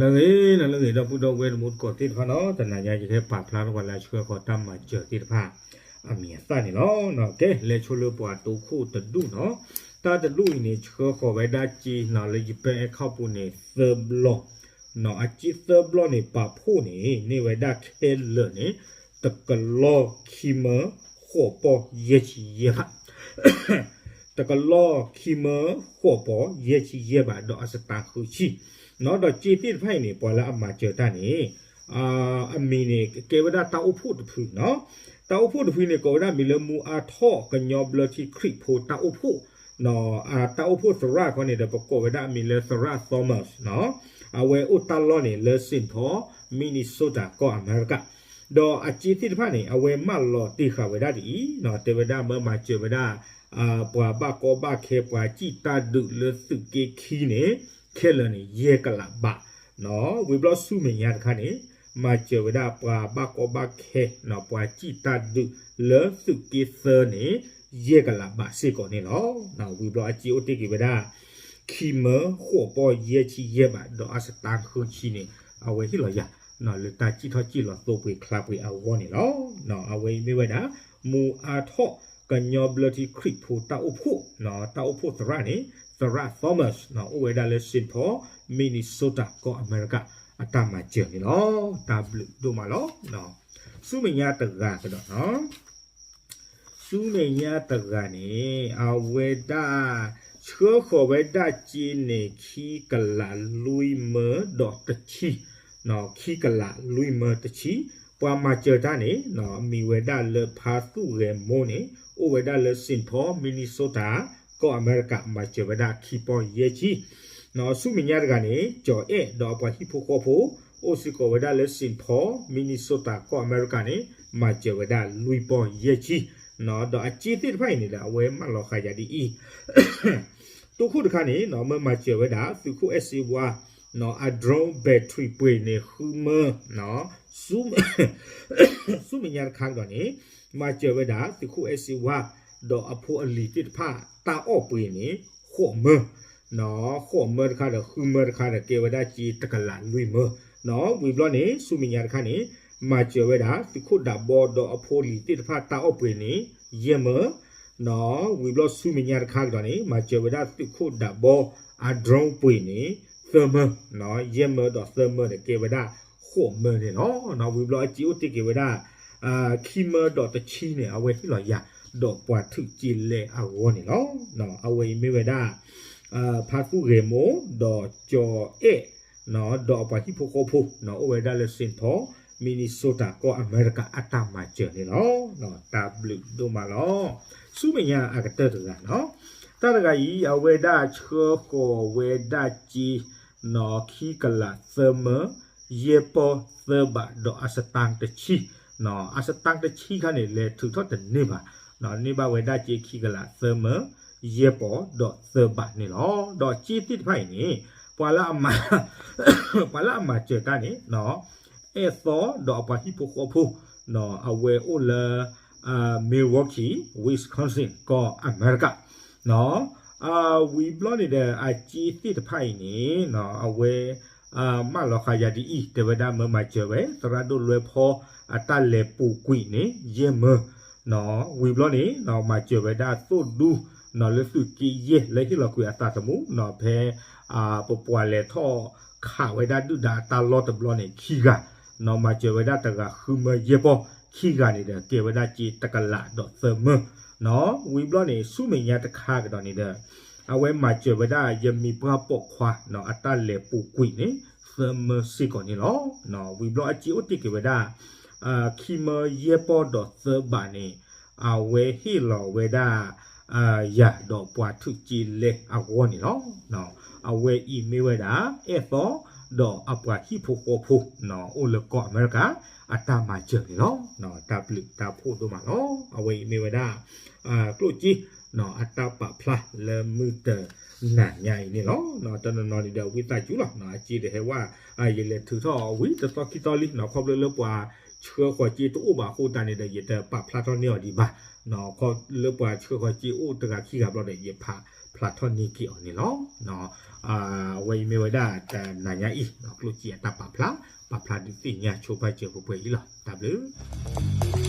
ဂ့ၤနၤလၢအဂ့ၤ ဒီပုၢ်ဒီဝဲၢ်တံၤသကိးသ့ၣ်တဖၣ်နီၤ, တနၤညါယဟဲပာ်ဖျါထီၣ်ပှၤလၢအဆှၢဃီၤတၢ်မၤစၢၤသ့ၣ်တဖၣ် အမံၤအသၣ်န့ၣ်လီၤ. ကဲ လဲၤဆိလၢပှၤတိခိၣ်တဒူၣ်နီၤ, တၢ်တဒူၣ်အံၤန့ၣ် ဆှၢဃီၤဝဲဒၣ်စ့နီၤ လၢယပၢၣ်အဲၣ်ခီၣ်ပူၤန့ၣ် သၢဘျီနီၤ, အစ့သၢဘျီန့ၣ် ပာ်ဖှိၣ်န့ၣ် န့ၢ်ဝဲဒၣ်ခဲလၢာ်န့ၣ် တကလီၢ်ခံမၢဃိးပီၢ်ယဲၢ်ဆံယဲၢ်ဘး တကလီၢ်ခံမၢဃိးပီၢ်ယဲၢ်ဆံယဲၢ်ဘး ဒီးအစတါဃုဆံနီၤ, ဒီးစ့သ့ၣ်တဖၣ်အံၤန့ၣ် ပှၤလၢအမၤစၢၤတၢ်န့ၣ် အမံၤန့ၣ် ကဲဝဲဒၣ်တၢ်အိၣ်ဖှိၣ်တဖုနီၤ, တၢ်အိၣ်ဖှိၣ်တဖုန့ၣ် ကိးဝဲဒၣ်မံၤလၢမူအါထီၣ်ကညီဘျၢထံခရံာ်ဖိတၢ်အိၣ်ဖှိၣ် တၢ်အိၣ်ဖှိၣ်သရၣ်ခီန့ၣ်ဒီး ပကိးဝဲဒၣ်အမံၤလၢသရၣ် Thomas နီၤ, အဝဲအိၣ်တၢ်လီၢ်န့ၣ် လၢ Saint Paul Minnesota ကီၢ်အမဲရကၤ, ဒီးအစ့သ့ၣ်တဖၣ်န့ၣ် အဝဲမၢလီၤတ့ၢ်ဃာ်ဝဲဒၣ်ဒ်အံၤနီၤ, တဲဝဲဒၣ်မၢမၤစၢၤဝဲဒၣ် ပှၤဘၣ်ကီဘၣ်ခဲ ပှၤစံၣ်တၢ်ဒုးလၢသုးက့ခံန့ၣ် ခဲလၢာ်န့ၣ် ယဲၢ်ကလးဘး ဝံၤဘျီဆူမဲာ်ညါတခါန့ၣ် မၤစၢၤဝဲဒၣ်ပှၤဘၣ်ကီဘၣ်ခဲ ပှၤစံၣ်တၢ်ဒုးလၢသုးက့သၢန့ၣ် ယဲၢ်ကလးဘးစ့ၢ်ကီးန့ၣ်လီၤ. ဝံၤဘျီအစ့အိၣ်တ့ၢ်က့ၤဝဲဒၣ် ခံမၢဃိးပီၢ်ယဲၢ်ဆံယဲၢ်ဘး ဒီးအစတါဃုဆံန့ၣ် အဝဲဟ့ၣ်လီၤယၤ လၢတၢ်စံၣ်ထီၣ်စံၣ်လီၤသိပှ့ၤချါပှ့ၤအဂီၢ်န့ၣ်လီၤ. အဝဲအံၤမ့ၢ်ဝဲဒၣ် မူအါထီၣ်ကညီဘျၢထံခရံာ်ဖိတၢ်အိၣ်ဖှိၣ် တၢ်အိၣ်ဖှိၣ်သရၣ်န့ၣ် သရၣ် Thomas အိၣ်ဝဲဒၣ်လၢ Saint Paul Minnesota ကီၢ်အမဲရကၤ အတၢ်မၤစၢၤန့ၣ်လီၤ. တၢ်ဘျုးဒိၣ်မးလီၤ. ဆူမဲာ်ညါတဂၤကဒီးနီၤ ဆူမဲာ်ညါတဂၤန့ၣ် အဝဲဒၣ် ဆှၢဃီၤဝဲဒၣ်စ့န့ၣ် ခံကလးလွံၢ်မၢဒီးတဆံ, ခံကလးလွံၢ်မၢတဆံ, ပှၤမၤစၢၤတၢ်န့ၣ် မံၤဝဲဒၣ်လၢဖါသူၣ်ဂဲၤမိၢ်န့ၣ် အိၣ်ဝဲဒၣ်လၢ Saint Paul Minnesota ကီၢ်အမဲရကၤ မၤစၢၤဝဲဒၣ်ခံပီၢ်ယဲၢ်ဆံ ဆူမဲာ်ညါတဂၤန့ၣ် ကၠီၤအဲၣ်ဒီးအပှၤဟံၣ်ဖိဃီဖိ အိၣ်စ့ၢ်ကီးဝဲဒၣ်လၢ Saint Paul Minnesota ကီၢ်အမဲရကၤန့ၣ် မၤစၢၤဝဲဒၣ်လွံၢ်ပီၢ်ယဲၢ်ဆံ, ဒီးအစ့သ့ၣ်တဖၣ်အံၤန့ၣ်ဒီး အဝဲမၢလီၤဃာ်ယၤဒ်အံၤ, တိခိၣ်တခါန့ၣ် မၢမၤစၢၤဝဲဒၣ် သုးခိၣ်အဲၣ်စ့ဝါ အ drone battery ပှ့ၤန့ၣ် ဃုမၢ, ဆူမဲာ်ညါတခါကဒီးန့ၣ် မၤစၢၤဝဲဒၣ် သုးခိၣ်အဲၣ်စ့ဝါ ဒီးအဖိအလံၤသ့ၣ်တဖၣ် တၢ်အီၣ်ပှ့ၤန့ၣ် ဃိးမၢ, ဃိးမၢတခါဒီး ဃုမၢတခါဒီး ကဲဝဲဒၣ်စ့တကလးလွံၢ်မၢ, ဝံၤဘျီန့ၣ် ဆူမဲာ်ညါတခါန့ၣ် မၤစၢၤဝဲဒၣ် သုးခိၣ်ဒးဘီဒီးအဖိအလံၤသ့ၣ်တဖၣ် တၢ်အီၣ်ပှ့ၤန့ၣ် ယဲၢ်မၢ ဝံၤဘျီဆူမဲာ်ညါတခါကဒီးန့ၣ် မၤစၢၤဝဲဒၣ်သုးခိၣ်ဒးဘီ အ drone ပှ့ၤန့ၣ် သၢမၢ, ယဲၢ်မၢဒီးသၢမၢဒီး ကဲဝဲဒၣ်ဃိးမၢန့ၣ်လီၤ. ဝံၤဘျီအစ့အိၣ်တ့ၢ်က့ၤဝဲဒၣ် ခံမၢဒီးတဆံန့ၣ် အဝဲဟ့ၣ်လီၤယၤ ဒီးပှၤထုးက့လဲအဂီၢ်န့ၣ်လီၤ. အဝဲအံၤမ့ၢ်ဝဲဒၣ် ဖါသူၣ်ဂဲၤမိၢ် ဒီးကၠီၤအဲၣ် ဒီးအပှၤဟံၣ်ဖိဃီဖိ အိၣ်ဝဲဒၣ်လၢ Saint Paul Minnesota ကီၢ်အမဲရကၤ အတၢ်မၤစၢၤန့ၣ်လီၤ. တၢ်ဘျုးဒိၣ်မးလီၤ. ဆူမဲာ်ညါအကတၢၢ်တဂၤနီၤ, တၢ်တဂၤအံၤ အဝဲဒၣ်ဆှၢဃီၤဝဲဒၣ်စ့ ခံကလးသၢမၢ ယဲၢ်ပီၢ်သၢဘး ဒီးအစတါတဆံ, အစတါတဆံခါန့ၣ် လဲၤထုးထီၣ်တန့ၢ်ဘၣ်, န့ၢ်ဘၣ်ဝဲဒၣ်စ့ခံကလးသၢမၢ ယဲၢ်ပီၢ်ဒီးသၢဘးန့ၣ်လီၤ. ဒီးစ့သ့ၣ်တဖၣ်အံၤန့ၣ် ပှၤလၢအမၤ ပှၤလၢအမၤစၢၤတၢ်န့ၣ် အဲၣ်သီဒီးအပှၤဟံၣ်ဖိဃီဖိ အဝဲအိၣ်လၢ Milwaukee Wisconsin ကီၢ်အမဲရကၤ ဝံၤဘျီန့ၣ်ဒီး အစ့သ့ၣ်တဖၣ်အံၤန့ၣ် အဝဲ မၢလီၤဃာ်ယၤဒ်အံၤ တဲဝဲဒၣ်မၢမၤစၢၤဝဲ သရၣ်ဒိၣ်လွဲဖီ အတၢ်လဲၤပူၤကွံာ်န့ၣ် ယဲၢ်မၢ ဝံၤဘျီန့ၣ် မၤစၢၤဝဲဒၣ်သိၣ်ဒူ လၢသုးက့ယဲၢ် လၢဟ့ၣ်လီၤကွံာ်အသးသမူ ဖဲ ပပှၤလဲၤထီၣ်ခးဝဲဒၣ်ဒုၣ်ဒါအတၢ်လီၢ်တဘျီန့ၣ် ခံဂၤ မၤစၢၤဝဲဒၣ်တဂၤဃုမၢယဲၢ်ပီၢ် ခံဂၤန့ၣ်ဒီး ကဲဝဲဒၣ်စ့တကလးဒီးသၢမၢ ဝံၤဘျီန့ၣ် ဆူမဲာ်ညါတခါကဒီးန့ၣ်ဒီး အဝဲမၤစၢၤဝဲဒၣ်ယမံၤပှၢ်ပိာ်ခွါ အတၢ်လဲၤပူၤကွံာ်န့ၣ် သၢမၢစ့ၢ်ကီးန့ၣ်လီၤ. ဝံၤဘျီအစ့အိၣ်တ့ၢ်က့ၤဝဲဒၣ် ခံမၢယဲၢ်ပီၢ်ဒီးသၢဘးန့ၣ် အဝဲဟ့ၣ်လီၤဝဲဒၣ် ယၤဒီးပှၤထုးက့လဲအဂီၢ်န့ၣ်လီၤ. အဝဲအံၤမ့ၢ်ဝဲဒၣ် အဲၣ်သီ ဒီးအပှၤဟံၣ်ဖိဃီဖိ အိၣ်လၢကီၢ်အမဲရကၤ အတၢ်မၤစၢၤန့ၣ်လီၤ. တၢ်ဘျုးတၢ်ဖှိၣ်ဒိၣ်မးလီၤ. အဝဲအံၤမ့ၢ်ဝဲဒၣ် ကျိၣ်စ့ အတၢ်ပာ်ဖျါလၢမုၢ်တနၤညါအံၤန့ၣ်လီၤ. တနီၤနီၤန့ၣ်ဒီး ဝံသးစူၤလီၤ အစ့ဒီးဟဲဝဲ ယလဲၤထုးထီၣ်ဝံၤတသီခံသီလံ ခီဖျိလၢပှၤ ဆှၢဃီၤစ့တအိၣ်ဘၣ်အဃိသတးန့ၣ်ဒီး ယတပာ်ဖျါထီၣ်န့ၢ်အီၤဒံးဘၣ်. ခီလၢပှၤဆှၢဃီၤစ့အိၣ်တဂၤခံဂၤဘျီဒီး ယပာ်ဖျါထီၣ်န့ၢ်က့ၤအီၤန့ၣ်လီၤ. အဝဲအံၤမ့ၢ်ဝဲဒၣ်တနၤညါအံၤ ကျိၣ်စ့အတၢ်ပာ်ဖျါ ပာ်ဖျါဒုးသ့ၣ်ညါဆိပာ်စၢၤပှဲၤပှဲၤအံၤလီၤ. တၢ်ဘျုး